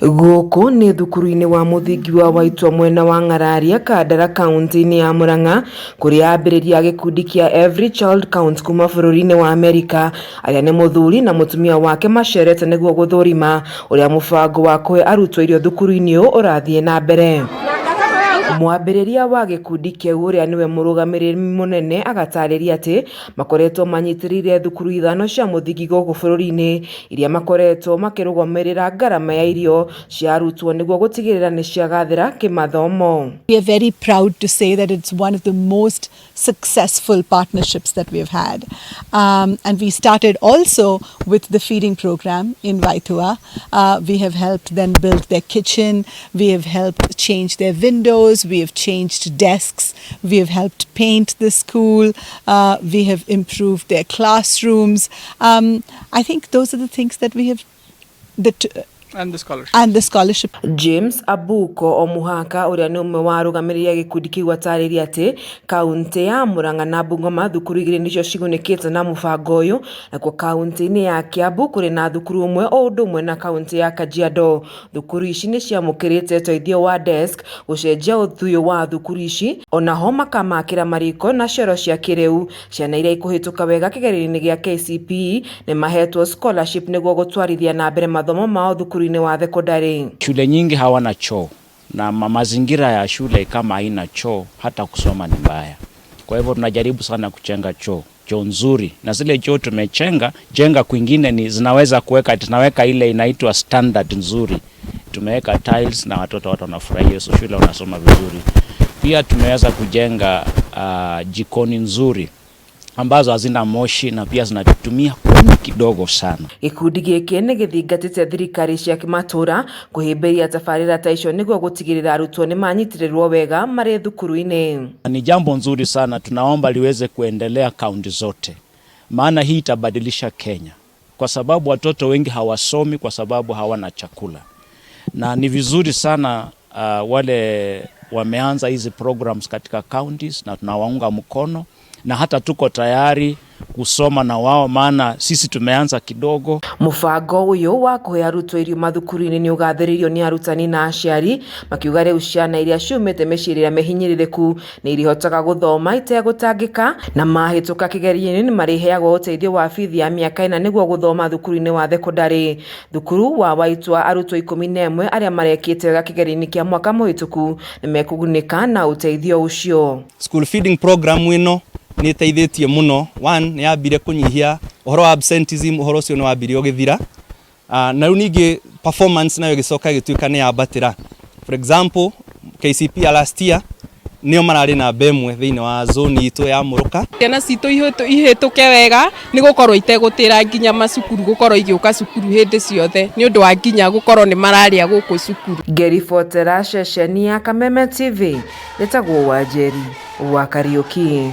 Gũkũ nĩ thukuru-inĩ wa mũthingi wa Waitwa mwena wa Ng'araria, Kandara, kaunti-inĩ ya Murang'a, kũrĩa ambĩrĩria a gĩkundi kĩa Every Child Counts kuma bũrũri-inĩ wa Amerika, arĩa nĩ mũthuri na mũtumia wake macerete nĩguo gũthũrima ũrĩa mũbango wa kũhe arutwo irio thukuru-inĩ ũyũ ũrathiĩ na mbere. Mwambĩrĩria wa gĩkundi kĩu ũrĩa nĩwe mũrũgamĩrĩri mũnene agatarĩria atĩ makoretwo manyitĩrĩire thukuru ithano cia mũthingi gũkũ bũrũri-inĩ iria makoretwo makĩrũgamĩrĩra ngarama ya irio cia arutwo nĩguo gũtigĩrĩra nĩ ciagathĩra kĩmathomo. We are very proud to say that it's one of the most successful partnerships that we have had. And we started also with the feeding program in Waithua. We have helped them build their kitchen, we have helped change their windows, we have changed desks, we have helped paint the school, we have improved their classrooms. I think those are the things that we have that And the scholarship. And the scholarship. James Abuko Omuhaka ũrĩa nĩ ũmwe wa arũgamĩrĩri a gĩkundi kĩu atarĩria atĩ kaunti ya Murang'a na Bungoma thukuru igĩrĩ nĩcio cigunĩkĩte na mũbango ũyũ, nakuo kaunti-inĩ ya Kiambu kũrĩ na thukuru ũmwe o ũndũ ũmwe na kaunti ya Kajiado. Thukuru ici nĩ ciamũkĩrĩte ũteithio wa desk gũcenjia ũthiũ wa thukuru ici, onaho makamakĩra mariko na cioro cia kĩrĩu. Ciana iria ikũhĩtũka wega kĩgerio-inĩ gĩa KCPE nĩ mahetwo scholarship nĩguo gũtwarithia na mbere mathomo mao thukuru-inĩ wa thekondarĩ. Shule nyingi hawana choo na mazingira ya shule kama haina choo hata kusoma ni mbaya. Kwa hivyo tunajaribu sana kujenga choo nzuri, na zile choo tumechenga jenga kwingine ni zinaweza kuweka, tunaweka ile inaitwa standard nzuri. Tumeweka tiles na watoto watu wanafurahia, so shule wanasoma vizuri. Pia tumeweza kujenga jikoni nzuri ambazo hazina moshi na pia zinatumia kuni kidogo sana. Gĩkundi gĩkĩ nĩ gĩthingatĩte thirikari cia kĩmatũra kũhĩmbĩria tabarĩra ta icio nĩguo gũtigĩrĩra arutwo nĩ manyitĩrĩrwo wega marĩ thukuru-inĩ. Ni jambo nzuri sana, tunaomba liweze kuendelea kaunti zote, maana hii itabadilisha Kenya, kwa sababu watoto wengi hawasomi kwa sababu hawana chakula, na ni vizuri sana wale wameanza hizi programs katika counties na tunawaunga mkono na hata tuko tayari kusoma na wao, maana sisi tumeanza kidogo. Mũbango ũyũ wa kũhe arutwo irio mathukuru-inĩ nĩ ũgathĩrĩirio nĩ arutani na aciari makiuga rĩu ciana iria ciumĩte mĩciĩ ĩrĩa mĩhinyĩrĩrĩku nĩ irihotaga gũthoma itegũtangĩka, na mahĩtũka kĩgerio-inĩ nĩ marĩheagwo ũteithio wa bithi ya mĩaka 4 nĩguo gũthoma thukuru-inĩ wa thekondarĩ. Thukuru wa Waitwa arutwo 11 arĩa marekĩte wega kĩgerio-inĩ kĩa mwaka mũhĩtũku nĩ mekũgunĩka na ũteithio ũcio. School feeding program ĩno nĩ ĩteithĩtie mũno. One, nĩ yambire kũnyihia ũhoro wa absenteeism, ũhoro ũcio nĩ wambire ũgĩthira. Na rĩu ningĩ performance nayo ĩgĩcoka ĩgĩtuĩka nĩ yambatĩra. For example, KCPE ya last year nĩo mararĩ namba 1 thĩinĩ wa zone itũ ya Mũrũka. Ciana citũ ihĩtũke wega nĩ gũkorwo itegũtĩra nginya macukuru, gũkorwo igĩũka cukuru hĩndĩ ciothe nĩ ũndũ wa nginya gũkorwo nĩ mararĩa gũkũ cukuru. Ngĩribotera ceceni ya Kameme TV, njĩtagwo Wanjeri wa Kariũki.